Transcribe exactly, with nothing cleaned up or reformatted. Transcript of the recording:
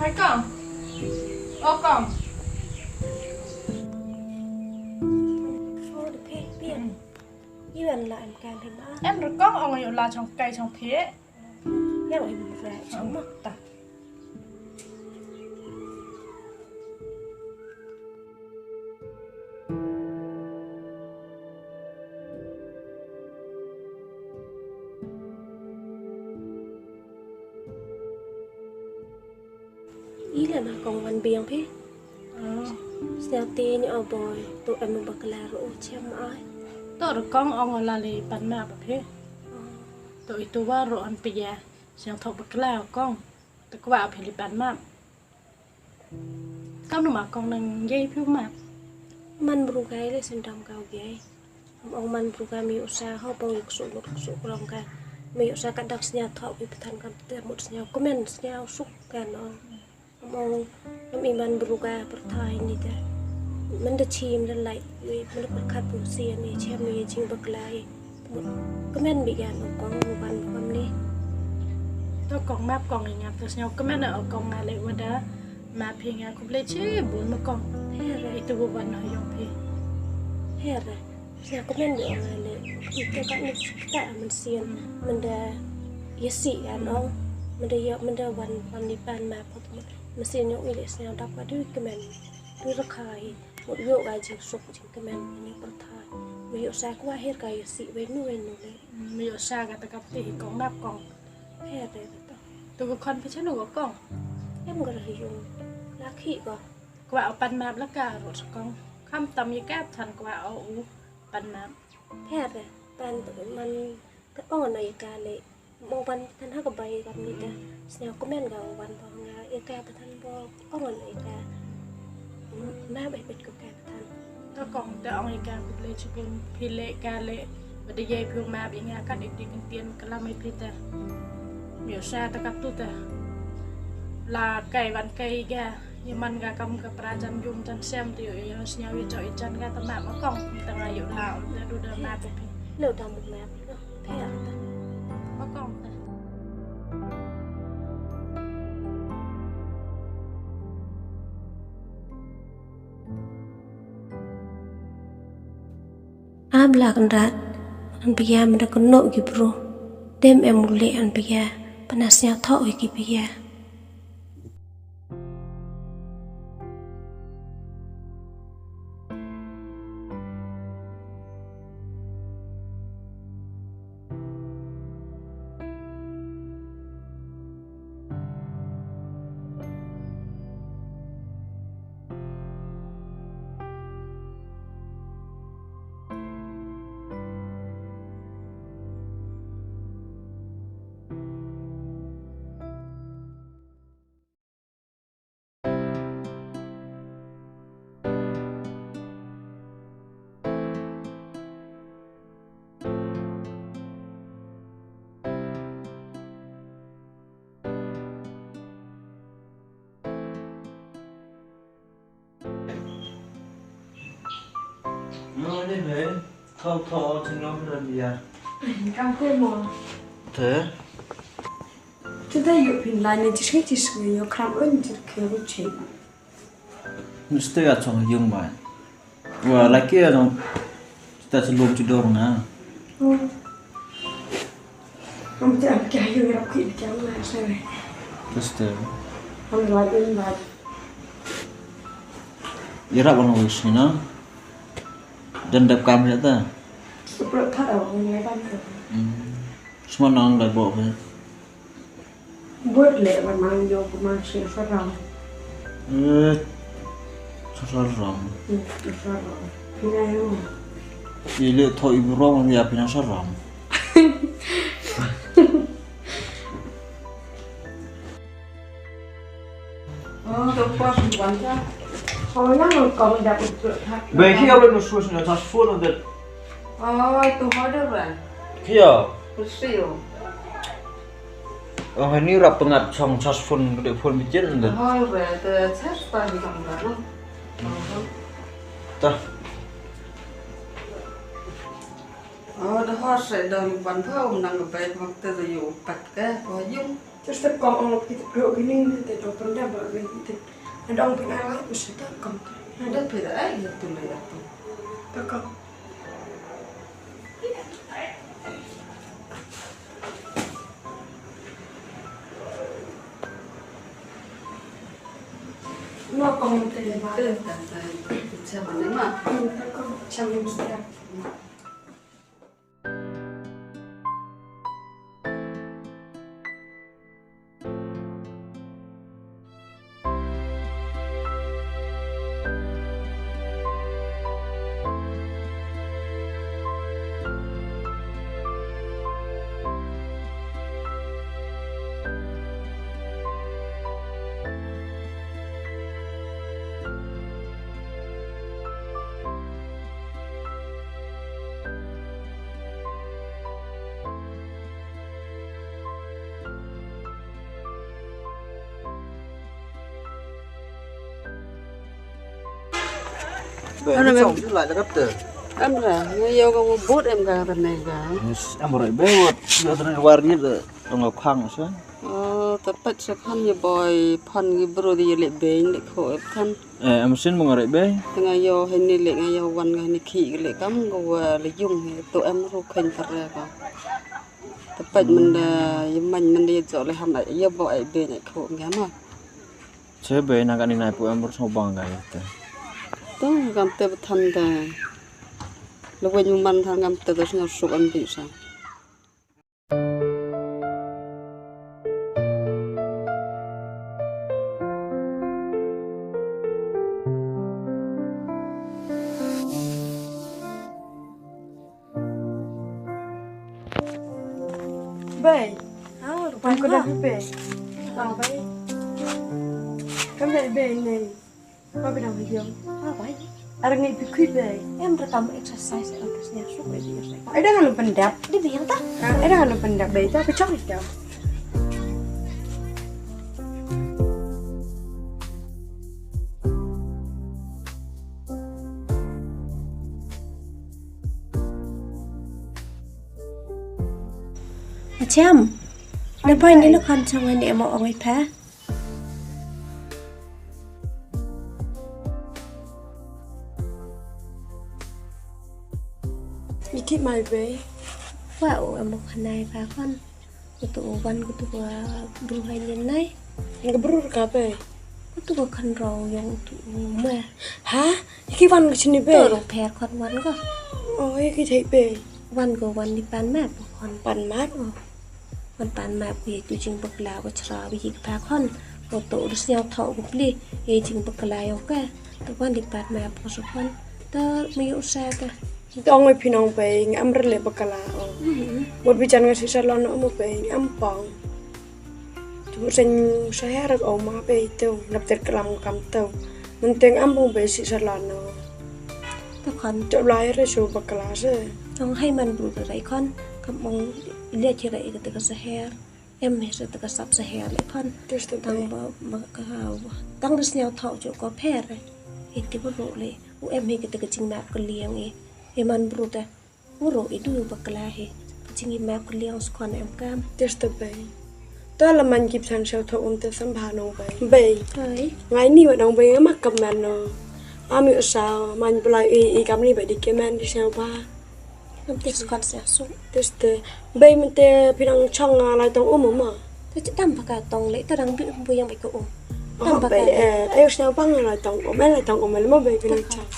Hai kong. O kong. Phone phi phi. Hmm. Ïa wan la em kam phi ma. Em re kong, ong ïa la chong kai chong phi. Ïa wan em re chong ma. Ta. I la ma kong wan biang phi. Oh. Sñiaw te ni o boy, to em bakla ro o chem ai. To re kong ong la le pan map phi. Oh. To itu wa ro an pia. Sñiaw thok bakla kong. Te kwah phi li pan map. Kam nu ma kong nang ye phi map. Man bru kai le sendam kau ye. Ong man bru kai mi usa ho pong yuk su lut su krong ka. Mi usa ka dak sñiaw thok wi pathan kam te mut sñiaw kmen sñiaw suk kan ong. Ong ong mi man bru kai perthai ni te. Man da chim da lai wi man da perkhat pu si ni chem ni jing baklai. Kmen bi gan u kong u ban u kam ni. To kong map kong i ngap to sñiaw kmen o kong nga leh wada map hi nga khublei chibun ma kong. He re. Itu u ban no yong phi. He re. Sñiaw kmen bi ong nga leh. Itu ka ni ka man sien. Menda yasi gan ong. Menda yo menda wan wan ni pan map. Masi ñiuh ngi leh sñiaw dap ka dui kmen dui rakha hi. Mut ïoh ka jingsuk jingkmen ïa perthai. Mut ïoh sa kwah her ka ïa sih wei nu wei nu leh. Mut ïoh sa ka ta kap ti hi kong map kong. Her de ta. Tu ka khon phi chanu ka kong. Em ka ra yung. La khi ka. Kwah u pan map la ka rot sa kong. Kham tam ïa ka than kwah o u pan map. Her de pan tu man ka ong na ïa ka leh. Mo wan kan ha ka bai kam ni ta. Sñiaw kmen ka wan ba nga ïa ka pathan bo ong wan ïa ka. Ma bai bet ko ka pathan. Ta kong ta ong ïa ka khublei chibun phi leh ka leh. Ba da ye phi ma bi nga kat ik dik ktien ka lam ai phi ta. Mio sa ta ka tu ta. La kai wan kai ga. Ïa man ka kam ka pra jan yum jan sem te ïa sñiaw ïa jok ïa jan ka ta map ma kong. Ta nga ïa la ta du da map phi. Lo ta mu map. Pher ta. Ma kong ta. Ab la kynrad, an pia mynda kynnoh ki bru, dem em u leh an pia, pynasñiawthoh ïa ki pia. Mo ne me, thok thok, chin ngam ran ya. Kam te mo. Te. Te da yu pin la ne, jis ngi jis ngi yo kram un jir ke ru che. Mister ya chong yung ba. Wa la ke ya chong. Te chlum chi dor na. Oh. Am te am kya yu rap ki kya na sa. Mister. Am la un ba. Ïarap wan wis ni na. Dan dep kam ïa ta. Suprot tha da wan ïa ban ta. Hmm. Sma nang da bo phi. Bot le ban mang yo ko mang shi sa ram. Eh. Sa ram. Hmm, sa ram. Pina yo. Ile tho ibu ram ya pina sa ram. Oh, to pa wan ta. Oh, na ko da ko. Be ki aro no sus na tas phone de. Oh, to ha de ran. Kia. Sio. Oh, ni rap pengat song tas phone de phone bikin de. Oh, re te tas pa di kam da. Ta. Oh, da hor se dong pan pha um nang bai mak te yu pat ke pa yung. Terus terkong ong lok kita bro gini ni te dong pernah ba gini te. Ada ong pernah lah bisa terkong. Ada beda ai ya tu lah ya tu. Terkong. No kong te ba te ta ta. Siapa nama? Terkong. Siapa yang mesti? Ba, ano ni men? Chong ju lai la kap te. Amra, nga ïoh ka ngu bud em ka tane ka. Yes, amra be wat, ïoh tane war ni de, tong ka khang sa. Oh, ta pet sa khan ye boy, phan ki bro di ye le beng le kho ep than. Eh, em sin mong re be. Tanga yo hini le nga yo wan nga hini khi le kam ko wa le yung he to em ru khen kare ka. Tepat menda ye man menda ye jo le ham ye bo ai be ne kho nga ma. Che be na ka ni nai pu em ru so bang ga te. To gam te ba than da. Le wen man than gam te da sngam suk an bi sa. Bei. Ah, rupa ka dah bei. Ah, bei. Kan bei bei ni. Ba bi dang video. Ah, bai. Ar ngi bi khui bei. Em rekam exercise ar ka snya suk bei bi exercise. Ai dang lu pendap. Di bi yang ta? Ai dang lu pendap bei ta bi chong ita. Acham. Na bai ni lu kan chong ni emo ong ita. Iti mai bei. Wa u em khanai ba kon. Kutu u wan kutu wa bru hai nyen nai. Nga bru ka bei. Kutu wa khan rau yong tu u ma. Ha? Iki wan ka chini bei. Tu rong pher kon wan ko. Oh, iki thai bei. Wan ko wan ni pan ma kon. Pan ma. Oh. Wan pan map ku ïa ki jingbakla ba chra ba ïa ki pa khon. Ko to u da sñiaw thoh ku pli ïa ki jingbakla ïa ka. To wan di pan map ko sa khon. To ma ïoh sa ka. To ong ïa phi nong pei ngam rle bakla o. Mut bi jan nga shisha lon o mo pei ngam pong. Tu sen sa her o ma pei to nap ter klam kam to. Nang teng am pong pei shisha lon o. To khon. To lai re su bakla se. Tong hai man bru da rai khon kam ong. Lia chira ika teka saher. Em hisa teka sap saher le phan. Tang ba ma ka tang da sniaw thau jo ko pher. Iti bru le u em hi ka teka jing map ka liang i. Iman bru ta. Uro i du bakla hi. Jing i map ka liang skon em kam. Just a bay. To la man kip san shau thau um te sam bha nong bay. Bay. Hai. Ngai ni wa nong bay ma kam man no. Ami sa man bla i i kam ni bay di kemen di shau ba. Am te skat sa su. Teste. Bay men te pinang chang a lai tong um ma. Te ci tam baka tong le ta dang bi bu yang bai ko um. Tam baka. Ayo sñiaw pang lai tong um, lai tong um le ma bay pinang chang.